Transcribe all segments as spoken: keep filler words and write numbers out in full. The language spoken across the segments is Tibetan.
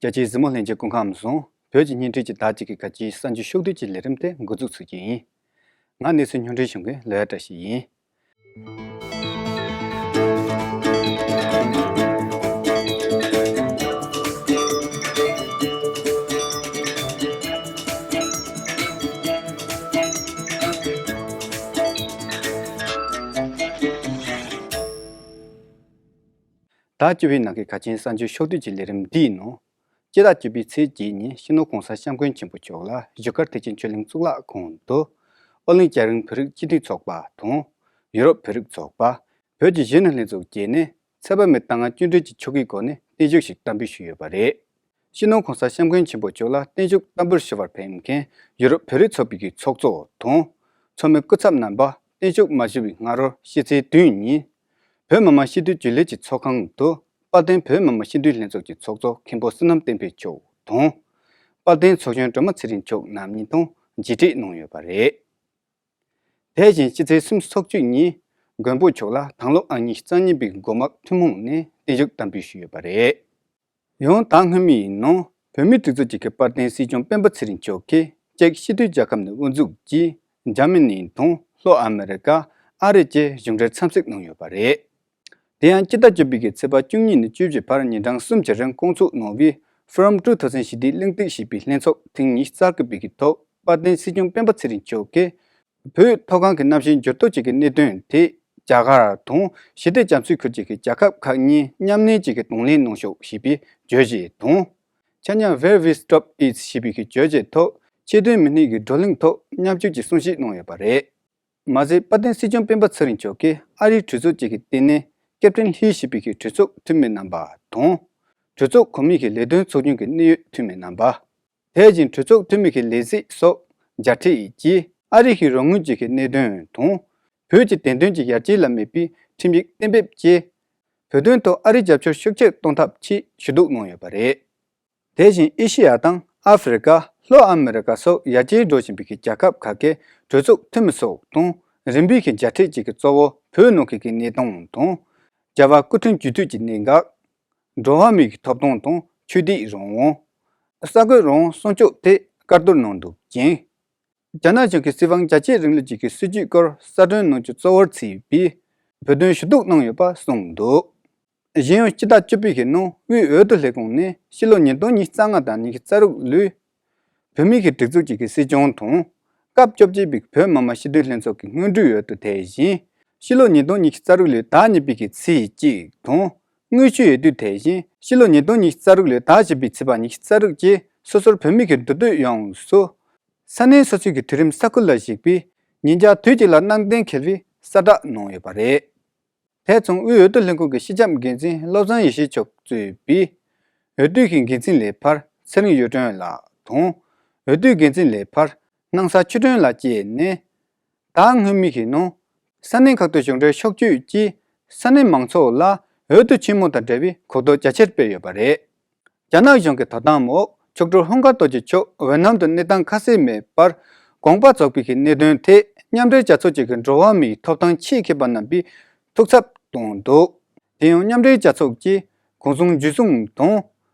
རྒྱལ་སྤྱིའི་གཟིགས་མོ་ལྷན་རྒྱས་སྐུ་ཁམས་བཟང་། བོད་ཀྱི་བརྙན་འཕྲིན་གྱི་ཟླ་གཅིག་གི་ཁ་ཆེའི་གསར་འགྱུར་ཕྱོགས་བསྡུས་ཀྱི་ལས་རིམ་དེ་འགོ་འཛུགས་ཚུགས་ཀྱི་ཡིན། ང་གནས་ཚུལ་ཉུང་འཕྲིན་གཞུང་གི་ལོ་ཡ་བཀྲ་ཤིས་ཡིན། ཟླ་བཅུ་པའི་ནང་གི་ཁ་ཆེའི་གསར་འགྱུར་ཕྱོགས་བསྡུས་ཀྱི་ལས་རིམ་འདིའི་ནང་། སྤྱི་ཟླ་བཅུ་པའི་ཚེས་བརྒྱད་ཉིན་སྤྱི་ནོར་༸གོང་ས་༸སྐྱབས་མགོན་ཆེན་པོ་མཆོག་ལ་བཞུགས་སྒར་ཐེག་ཆེན་ཆོས་གླིང་གཙུག་ལག་ཁང་དུ། ཨོ་གླིང་རྒྱལ་རིང་བོད་རིགས་སྤྱི་མཐུན་ཚོགས་པ་དང་། ཡུ་རོབ་བོད་རིགས་ཚོགས་པ། བོད་ཀྱི་གཞོན་ནུ་ལྷན་ཚོགས་བཅས་ནས་ཚེས་པ་མའི་ཟླ་ལྔ་བཅིངས་འགྲོལ་གྱི་ཆོ་གའི་སྒོ་ནས་བརྟན་བཞུགས་ཤིག་བསྟར་འབུལ་ཞུས་ཡོད་པ་རེད། སྤྱི་ནོར་༸གོང་ས་༸སྐྱབས་མགོན་ཆེན་པོ་མཆོག་ལ་བརྟན་བཞུགས་བསྟར་འབུལ་ཞུ་བར་ཕེབས་མཁན་ཡུ་རོབ་བོད་རིགས་ཚོགས་པའི་གི་ཚོགས་གཙོ་དང་། ཚོགས་མི་སྐུ་ཚབ་རྣམ་པ་བརྟན་བཞུགས་མ་ཞུ་བའི་སྔ་དྲོ་ཕྱི་ཚེས་བདུན་ཉིན། བོད་མི་མང་སྤྱི་འཐུས་རྒྱུན་ལས་ཀྱི་ཚོགས་ཁང་དུ་དཔལ་ལྡན་བོད་མི་མང་སྤྱི་འཐུས་ལྷན་ཚོགས་ཀྱི་ཚོགས་གཙོ་མཁན་པོ་བསོད་ནམས་བསྟན་འཕེལ་མཆོག་དང་། དཔལ་ལྡན་ཚོགས་གཞོན་སྒྲོལ་མ་ཚེ་རིང་མཆོག་རྣམ་གཉིས་དང་མཇལ་འཕྲད་གནང་ཡོད་པ་རེད། དེ་བཞིན་ཕྱི་ཚེས་སུམ་ཅུ་ཚོགས་བཅུ་ཉིན། མགོན་པོ་མཆོག་ལ་དྭང་བླངས་ཨང་གཉིས་རྩ་གཉིས་པའི་འགོ་དམངས་ཐུན་མོང་ནས་བརྟན་བཞུགས་བསྟར་འབུལ་ཞུས་ཡོད་པ་རེད། ཡང་ཟླ་སྔོན་མའི་ནང་བོད་མིའི་སྒྲིག་འཛུགས་ཀྱི་དཔལ་ལྡན་སྲིད་སྐྱོང་སྤེན་པ་ཚེ་རིང་མཆོག་གིས་ཅེཀ་སྤྱི་མཐུན་རྒྱལ་ཁབ་ནས་དབུ་འཛུགས་ཀྱིས་འཇར་མ་ནི་དང་ལྷོ་ཨ་མི་རི་ཀ། ཨ་རི་བཅས་གཞུང་འབྲེལ་འཚམས་གཟིགས་གནང་ཡོད་པ་རེད། དེ་ཡང་སྤྱི་ཟླ་བཅུ་པའི་གི་ཚེས་པ་བཅུ་གཉིས་ནས་བཅུ་བཞི་བར་ཉིན་གྲངས་གསུམ་གྱི་རིང་བསྐོང་ཚོགས་གནང་བའི་Forum Two Thousand ཞི་བདེའི་གླེང་སྟེགས་ཞེས་པའི་ལྷན་ཚོགས་ཐེངས་ཉི་ཤུ་རྩ་དགུ་པའི་གི་ཐོག་དཔལ་ལྡན་སྲིད་སྐྱོང་སྤེན་པ་ཚེ་རིང་མཆོག་གིས། བོད་མཐོ་སྒང་གི་གནམ་གཤིས་འགྱུར་ལྡོག་བཅས་ཀྱི་གནད་དོན་དེ་རྒྱ་གར་དང་ཞི་བདེ་རྒྱ་མཚོའི་ཁུལ་བཅས་ཀྱི་རྒྱལ་ཁབ་ཁག་གཉིས་མཉམ་གནས་བཅས་ཀྱི་གདོང་ལེན་གནང་ཤོག་ཞེས་པའི་བརྗོད་གཞི་དང་། ཆ་མཉམ་Where We Stop Is ཞེས་པའི་གི་བརྗོད་གཞི་ཐོག་ཆེད་དོན་མི་སྣའི་གི་བགྲོ་གླེང་ཐོག་མཉམ་ཞུགས་ཀྱི་གསུང་བཤད་གནང་ཡོད་པ་རེད། མ་ཟད་དཔལ་ལྡན་སྲིད་སྐྱོང་སྤེན་པ་ཚེ་རིང་མཆོག་གིས་ཨ་རིའི་གྲོས་ཚོགས་བཅས་ཀྱི་ལྟེ་གནས་ཀེབ་ཊིན་ཧི་ཞེས་པའི་གི་གྲོས་ཚོགས་འཐུས་མི་རྣམ་པ་དང་། གྲོས་ཚོགས་གོང་མའི་གི་ལས་དོན་ཚོགས་ཆུང་གི་གནད་ཡོད་འཐུས་མི་རྣམ་པ། དེ་བཞིན་གྲོས་ཚོགས་འཐུས་མི་གི་ལས་བྱེད་སོགས་མཇལ་འཕྲད་ཀྱིས་ཨ་རི་གི་རོགས་དངུལ་བཅས་ཀྱི་གནད་དོན་དང་། བོད་ཀྱི་བདེན་དོན་གྱི་ཡར་རྒྱས་ལ་དམིགས་པའི་ཁྲིམས་ཡིག་གཏན་འབེབས་བཅས། བོད་དོན་ཐོག་ཨ་རིའི་རྒྱབ་སྐྱོར་ཤུགས་ཆེར་གཏོང་ཐབས་ཆེད་ཞུ་གཏུག་གནང་ཡོད་པ་རེད། དེ་བཞིན་ཨེ་ཤེ་ཡ་དང་ཨ་ཧྥེ་རི་ཀ། ལྷོ་ཨ་མེ་རི་ཀ་སོགས་ཡར་རྒྱས་འགྲོ་བཞིན་པའི་རྒྱལ་ཁབ་ཁག་གི་གྲོས་ཚོགས་འཐུས་མི་སོགས་དང་རིམ་པས་ཀྱི་མཇལ་འཕྲད་བཅས་ཀྱི་གཙོ་བོ་བོད་ནང་གི་གནས་སྟངས་དང་། རྒྱལ་བ་སྐུ་ཕྲེང་བཅུ་བདུན་གྱི་གནད་འགག་འགྲོ་བ་མིའི་ཐོབ་ཐང་དང་ཆོས་དད་རང་དབང་། གསར་འགོད་རང་དབང་སྲུང་སྐྱོབ་ཐད་བཀའ་བསྡུར་གནང་འདུག་ཅིང་། རྒྱ་ནག་གཞུང་གིས་སྲིད་དབང་རྒྱ་ཆེའི་རིང་ལུགས་ཀྱི་སྲིད་བྱུས་སྐོར་གསར་སྐྲུན་གནང་རྒྱུ་གཙོ་བོར་བྱས་པའི་བོད་དོན་ཞུ་གཏུག་གནང་ཡོད་པ་གསུངས་འདུག་གཞན་ཡང་སྤྱི་ཟླ་བཅུ་པའི་གི་ནང་དབུས་འོས་བསྡུ་ལས་ཁུངས་ནས་ཕྱི་ལོ་ཉིས་སྟོང་ཉི་ཤུ་རྩ་ལྔ་དང་ཉི་ཤུ་རྩ་དྲུག་ལོའི་བོད་མིའི་གི་སྒྲིག་འཛུགས་ཀྱི་གི་སྲིད་སྐྱོང་དང་སྐབས་བཅོ་བརྒྱད་པའི་བོད་མི་མང་སྤྱི་འཐུས་ལྷན་ཚོགས་ཀྱི་སྔོན་འགྲོའི་འོས་བསྡུ་དེ་བཞིན་ཕྱི་ལོ་ཉིས་སྟོང་ཉི་ཤུ་རྩ་དྲུག་ལོའི་ཟླ་གཉིས་པའི་གི་ཚེས་གཅིག་དང་། དངོས་གཞིའི་འོས་བསྡུ་དེ་བཞིན་ཕྱི་ལོ་ཉིས་སྟོང་ཉི་ཤུ་རྩ་དྲུག་ལོའི་ཟླ་བཞི་པའི་ཚེས་པ་ཉི་ཤུ་རྩ་དྲུག་བཅས་སོ་སོར་བོད་མི་གི་འདུ་སྡོད་ཡོངས་སུ། ས་གནས་སོ་སོའི་གི་དུས་རིམ་ས་ཁུལ་ལ་གཞིགས་པའི་ཉིན་གྱ་དུས་གཅིག་ལ་གནམ་གདན་འཁེལ་བའི་གསལ་བསྒྲགས་གནང་ཡོད་པ་རེད། དེ་མཚུངས་དབུས་འོས་བསྡུ་ལྷན་ཁང་གི་སྤྱི་ཁྱབ་འགན་འཛིན་བློ་བཟང་ཡེ་ཤེས་མཆོག་གཙོས་པའི་འོས་བསྡུ་གི་འགན་འཛིན་ལས་འཕར་ཚེ་རིང་གཡུ་སྒྲོན་ལགས་དང་། འོས་བསྡུ་འགན་འཛིན་ལས་འཕར་སྣང་ས་ཆོས་སྒྲོན་ལགས་བཅས་ནས། ཟླ་སྔོན་མའི་གི་ནང་། ས་གནས་ཁག་ཏུ་གཞུང་འབྲེལ་ཕྱོགས་བསྐྱོད་ཀྱིས་ས་གནས་མང་ཚོགས་ལ་འོས་བསྡུ་ཆེན་མོ་དང་འབྲེལ་བའི་གོ་རྟོགས་རྒྱ་ཆེར་སྤེལ་ཡོད་པ་རེད། རྒྱ་ནག་གཞུང་གི་དོ་དམ་འོག་མཆོག་སྤྲུལ་ཧུན་དཀར་རྡོ་རྗེ་མཆོག་ཝེ་ནམ་དུ་གནས་སྟངས་ཁ་གསལ་མེད་པར་དགོངས་པ་རྫོགས་པའི་གི་གནད་དོན་ཐད་མཉམ་འབྲེལ་རྒྱལ་ཚོགས་ཀྱི་གི་འགྲོ་བ་མིའི་ཐོབ་ཐང་ཆེད་མཁས་པ་རྣམ་པས་ཐུགས་འཚབ་གཏོང་འདུག་དེ་ཡང་མཉམ་འབྲེལ་རྒྱལ་ཚོགས་ཀྱིས་གུང་སེང་འཇུ་བཟུང་དང་།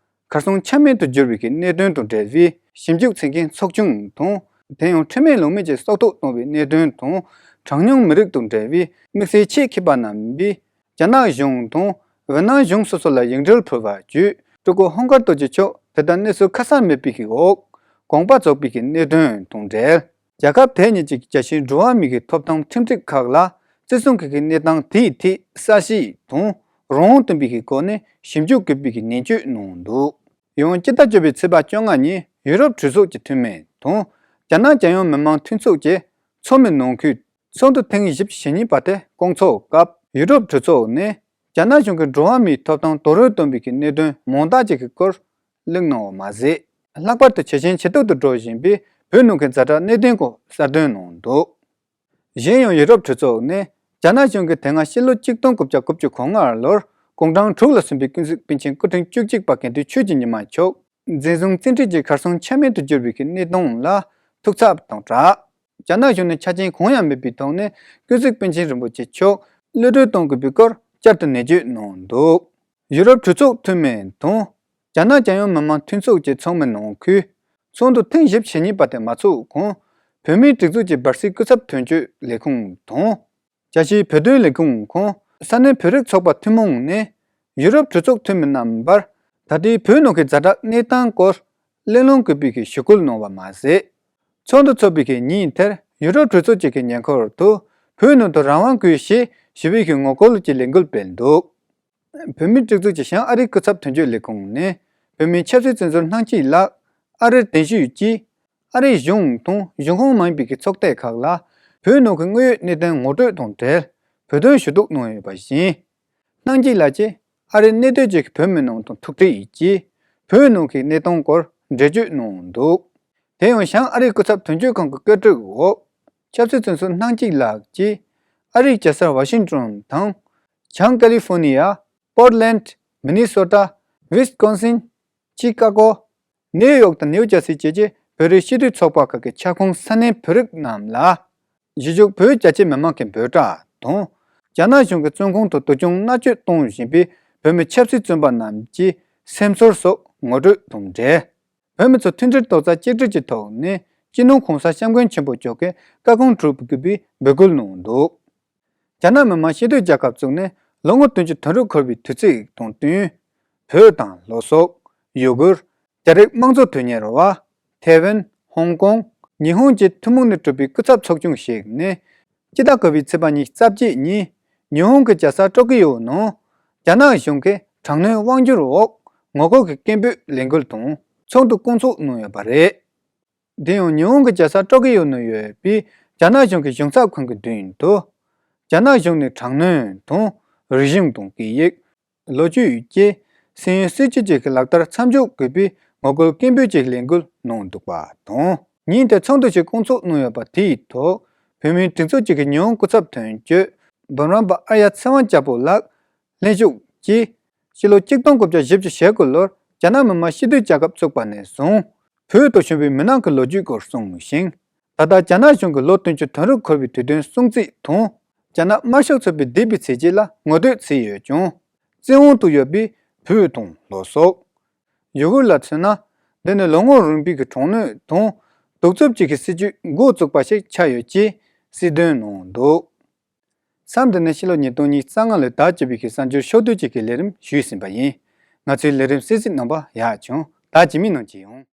གར་སོང་ཆ་མེད་དུ་གྱུར་བའི་གནད་དོན་དང་འབྲེལ་བའི་ཞིབ་འཇུག་བྱེད་མཁན་ཚོགས་ཆུང་དང་། དེ་ཡང་འཁྲུལ་མེད་ལུང་མེད་ཀྱི་སྲོག་ཐོག་གཏོང་བའི་གནད་དོན་དང་། གྲངས་ཉུང་མི་རིགས་དང་འབྲེལ་བའི་དམིགས་བསལ་ཆེད་མཁས་པ་རྣམ་པས་རྒྱ་ནག་གཞུང་དང་ཝེ་ནམ་གཞུང་སོ་སོ་ལ་ཡིག་འབྲེལ་ཕུལ་བ་བརྒྱུད། སྤྲུལ་སྐུ་ཧུན་དཀར་རྡོ་རྗེ་མཆོག་དེ་ལྟར་གནས་ཚུལ་ཁ་གསལ་མེད་པའི་གི་འོག་དགོངས་པ་རྫོགས་པའི་གནད་དོན་དང་འབྲེལ། རྒྱལ་ཁབ་དེ་གཉིས་ཀྱི་རྒྱལ་སྤྱིའི་འགྲོ་བ་མིའི་ཐོབ་ཐང་ཁྲིམས་སྒྲིག་ཁག་ལ་བརྩི་སྲུང་གི་གནས་སྟངས་དེའི་ཐད་གསལ་བཤད་དང་རང་དབང་ལྡན་པའི་སྒོ་ནས་ཞིབ་འཇུག་དགོས་པའི་ནན་བརྗོད་གནང་འདུག་ཡང་སྤྱི་ཟླ་བཅུ་པའི་ཚེས་པ་བཅོ་ལྔ་ཉིན་ཡུ་རོབ་གྲོས་ཚོགས་ཀྱི་འཐུས་མི་དང་རྒྱ་ནག་རྒྱལ་ཡོངས་མི་མང་མཐུན་ཚོགས་ཀྱི་ཚོགས་མི་ནང་ཁུལ་ཚོགས་འདུ་ཐེངས་བཞི་བཅུ་ཞེ་གཉིས་པ་དེ་བསྐོང་ཚོགས་སྐབས་ཡུ་རོབ་གྲོས་ཚོགས་ནས་རྒྱ་ནག་གཞུང་གིས་འགྲོ་བ་མིའི་ཐོབ་ཐང་རྡོག་རོལ་གཏོང་བའི་གནད་དོན་མང་དག་ཅིག་གི་སྐོར་གླེང་གནང་བ་མ་ཟད། ལྷག་པར་དུ་ཇེ་ཞན་ཇེ་སྡུག་ཏུ་འགྲོ་བཞིན་པའི་བོད་ནང་གི་ཛ་དྲག་གནད་དོན་སྐོར་གསལ་སྟོན་གནང་འདུག་གཞན་ཡང་ཡུ་རོབ་གྲོས་ཚོགས་ནས་རྒྱ་ནག་གཞུང་གིས་དེ་སྔ་ཕྱི་ལོ་གཅིག་སྟོང་དགུ་བརྒྱ་དགུ་བཅུ་གོ་ལྔ་ལོར་དགུང་གྲངས་དྲུག་ལ་སོན་པའི་ཀུན་གཟིགས་པཎ་ཆེན་སྐུ་ཕྲེང་བཅུ་གཅིག་པ་དགེ་འདུན་ཆོས་ཀྱི་ཉི་མ་མཆོག་འཛིན་བཟུང་བཙན་ཁྲིད་ཀྱིས་གར་སོང་ཆ་མེད་དུ་གྱུར་བའི་གནས་སྟངས་ལ་ཐུགས་འཚབ་དང་སྦྲགས། རྒྱ་ནག་གཞུང་ནས་ཆ་རྐྱེན་གང་ཡང་མེད་པའི་ཐོག་ནས་ཀུན་གཟིགས་པཎ་ཆེན་རིན་པོ་ཆེ་མཆོག་གློད་གྲོལ་གཏོང་དགོས་པའི་སྐོར་བསྐྱར་དུ་ནན་བརྗོད་གནང་འདུག་ཡུ་རོབ་གྲོས་ཚོགས་འཐུས་མི་དང་ རྒྱ་ནག་རྒྱལ་ཡོངས་མི་དམངས་མཐུན་ཚོགས་ཀྱི་ཚོགས་མི་ནང་ཁུལ་ཚོགས་འདུ་ཐེངས་བཞི་བྱེད་ཉེས་པ་དེ་མ་ཚོགས་གོང་། བོད་མིའི་སྒྲིག་འཛུགས་ཀྱི་བར་སྲིད་སྐུ་ཚབ་དོན་གཅོད་ལས་ཁུངས་དང་། རྒྱལ་སྤྱིའི་བོད་དོན་ལས་ཁུངས་ཁོངས་ས་གནས་བོད་རིགས་ཚོགས་པ་ཐུན་མོང་ནས་ཡུ་རོབ་གྲོས་ཚོགས་འཐུས་མི་རྣམ་པར་ད་ལྟའི་བོད་ནང་གི་ཛ་དྲག་གནས་སྟངས་སྐོར་གླེང་སློང་དགོས་པའི་གི་ཞུ་སྐུལ་གནང་བ་མ་ཟད། ཚོགས་འདུ་ཚོགས་པའི་གི་ཉིན་དེར་ཡུ་རོབ་གྲོས་ཚོགས་ཀྱི་གི་ཉེ་འཁོར་དུ་བོད་ནང་དུ་རང་དབང་དགོས་ཞེས་ཞུ་བའི་གི་ངོ་རྒོལ་གྱི་ལས་འགུལ་སྤེལ་འདུག་བོད་མིའི་སྒྲིག་འཛུགས་ཀྱི་བྱང་ཨ་རིའི་སྐུ་ཚབ་དོན་གཅོད་ལས་ཁུངས་ནས་བོད་མིའི་ཆབ་སྲིད་བཙོན་ཟུར་སྣང་སྐྱིད་ལགས་ཨ་རིར་གདན་ཞུས་ཀྱིས། ཨ་རིའི་གཞུང་དང་གཞུང་ཁོངས་མ་ཡིན་པའི་གི་ཚོགས་སྡེ་ཁག་ལ་བོད་ནང་གི་དངོས་ཡོད་གནས་སྟངས་ངོ་སྤྲོད་དང་འབྲེལ་བོད་དོན་ཞུ་གཏུག་གནང་ཡོད་པ་བཞིན། སྣང་སྐྱིད་ལགས་ཀྱིས་ཨ་རིར་གནས་སྡོད་ཀྱི་བོད་མི་རྣམས་དང་ཐུག་འཕྲད་ཡིན་གྱིས། བོད་ནང་གི་གནས་སྟངས་སྐོར་འགྲེལ་བརྗོད་གནང་འདུག་དེ་ཡང་བྱང་ཨ་རིའི་སྐུ་ཚབ་དོན་གཅོད་ཁང་གི་བཀོད་སྒྲིག་འོག་ཆབ་སྲིད་བཙོན་ཟུར་སྣང་སྐྱིད་ལགས་ཀྱིས་ཨ་རིའི་རྒྱལ་ས་ཝ་ཤིང་ཏོན་དང་། བྱང་ཀ་ལི་ཧྥོ་ནི་ཡ། པོར་ལན། མི་ནི་སོ་ཊ། ཝིས་ཀོན་སིན། ཅི་ཀ་གོ། ནེའུ་ཡོག་དང་ནེའུ་ཇར་སི་བཅས་ཀྱི་བོད་རིགས་སྤྱི་འཐུས་ཚོགས་པ་ཁག་གི་ཁྱབ་ཁོངས་ས་གནས་བོད་རིགས་རྣམས་ལ། གཞིས་བཞུགས་བོད་རྒྱ་ཆེ་མི་མང་གི་འབོད་སྒྲ་དང་། རྒྱ་ནག་གཞུང་གི་བཙོན་ཁང་དུ་སྡུག་སྦྱོང་མནར་གཅོད་གཏོང་བཞིན་པའི་བོད་མི་ཆབ་སྲིད་བཙོན་པ་རྣམས་ཀྱི་སེམས་ཚོར་སོགས་ངོ་སྤྲོད་དང་འབྲེལ། བོད་མི་ཚོ་མཐུན་སྒྲིལ་རྡོག་རྩ་གཅིག་སྒྲིལ་གྱི་ཐོག་ནས་སྤྱི་ནོར་༸གོང་ས་༸སྐྱབས་མགོན་ཆེན་པོ་མཆོག་གི་བཀའ་དགོངས་སྒྲུབ་དགོས་པའི་འབོད་སྐུལ་གནང་འདུག་རྒྱ་ནག་མི་དམངས་སྤྱི་མཐུན་རྒྱལ་ཁབ་བཙུགས་ནས་ལོ་ངོ་བདུན་ཅུ་དོན་དྲུག་འཁོར་བའི་དུས་ཚིགས་དང་བསྟུན། བོད་དང་ལྷོ་སོག་ཡུ་གུར། རྒྱ་རིགས་དམངས་གཙོ་དོན་གཉེར་བ། ཐའེ་ཝན། ཧོང་ཀོང་། ཉི་ཧོང་བཅས་ཐུན་མོང་ནས་གྲུབ་པའི་སྐུ་ཚབ་ཚོགས་ཆུང་ཞིག་ནས། སྤྱི་ཟླ་དགུ་པའི་ཚེས་པ་ཉི་ཤུ་རྩ་བརྒྱད་ཉིན་ཉི་ཧོང་གི་རྒྱལ་ས་ཀྲོ་ཀི་ཡོ་ནང་རྒྱ་ནག་གཞུང་གིས་དྲག་གནོན་དབང་སྒྱུར་འོག་ངོ་རྒོལ་གྱི་སྐད་འབོད་ལས་འགུལ་དང་ཚོགས་འདུ་བསྐོང་ཚོགས་གནང་ཡོད་པ་རེད། དེ་ཡང་ཉི་ཧོང་གི་རྒྱལ་ས་ཀྲོ་ཀི་ཡོ་ནང་ཡོད་པའི་རྒྱ་ནག་གཞུང་གི་གཞུང་ཚབ་ཁང་གི་མདུན་དུ། རྒྱ་ནག་གཞུང་ནས་དྲག་གནོན་དང་རིག་གཞུང་དང་སྐད་ཡིག་ལོ་རྒྱུས་བཅས་སྲིད་ཡོན་སྲིད་བྱུས་བཅས་ཀྱི་ལག་བསྟར་མཚམས་འཇོག་དགོས་པའི་ངོ་རྒོལ་སྐད་འབོད་ཅིག་ལས་འགུལ་གནང་འདུག་པ་དང་། ཉིན་དེར་ཚོགས་འདུ་ཞིག་བསྐོང་ཚོགས་གནང་ཡོད་པ་དེའི་ཐོག་བོད་མིའི་སྒྲིག་འཛུགས་ཅིག་གི་ཉི་ཧོང་སྐུ་ཚབ་དོན་གཅོད་འབུམ་རམས་པ་ཨར་ཡ་ཚེ་དབང་རྒྱལ་པོ་ལགས་ལྷན་ཞུགས་ཀྱིས། ཕྱི་ལོ་ཆིག་སྟོང་དགུ་བརྒྱ་བཞི་བཅུ་ཞེ་དགུ་ལོར་རྒྱ་ནག་མི་དམངས་སྤྱི་མཐུན་རྒྱལ་ཁབ་བཙུགས་པ་ནས་བཟུང་བོད་དུ་བྱུང་བའི་མུན་ནག་གི་ལོ་རྒྱུས་སྐོར་གསུངས་ཤིང་། ད་ལྟ་རྒྱ་ནག་གཞུང་གིས་ལོ་བདུན་ཅུ་དོན་དྲུག་འཁོར་བའི་དུས་སྟོན་སྲུང་བརྩི་དང་། རྒྱ་ནག་དམར་ཤོག་ཚོགས་པའི་འདས་པའི་ཚེ་སྐྱིད་ལ་ངོ་སྤྲོད་བྱས་ཡོད་ཀྱང་། བཙན་དབང་དུ་ཡོད་པའི་བོད་དང་ལྷོ་སོག་ཡུ་གུར་ལ་མཚོན་ན། འདི་ནི་ལོ་ངོ་རིང་པོའི་གི་དྲག་གནོན་དང་གདུག་རྩུབ་ཅིག་གི་སྲིད་བྱུས་འགོ་བཙུགས་པ་ཞིག་ཆགས་ཡོད་ཅེས་གསལ་སྟོན་གནང་འདུག་མཚམས་འདི་ནས་ཕྱི་ལོ་ཉིས་སྟོང་ཉི་ཤུ་རྩ་ལྔ་ལོའི་ཟླ་བཅུ་པའི་གི་གསར་འགྱུར་ཕྱོགས་བསྡུས་ཅིག་གི་ལས་རིམ་ཞུས་ཟིན་པ་ཡིན། ང་ཚོའི་ལས་རིམ་གསན་གཟིགས་གནང་བར་ཡག་བྱུང་། ད་རྗེས་མའི་ནང་མཇལ་ཡོང་།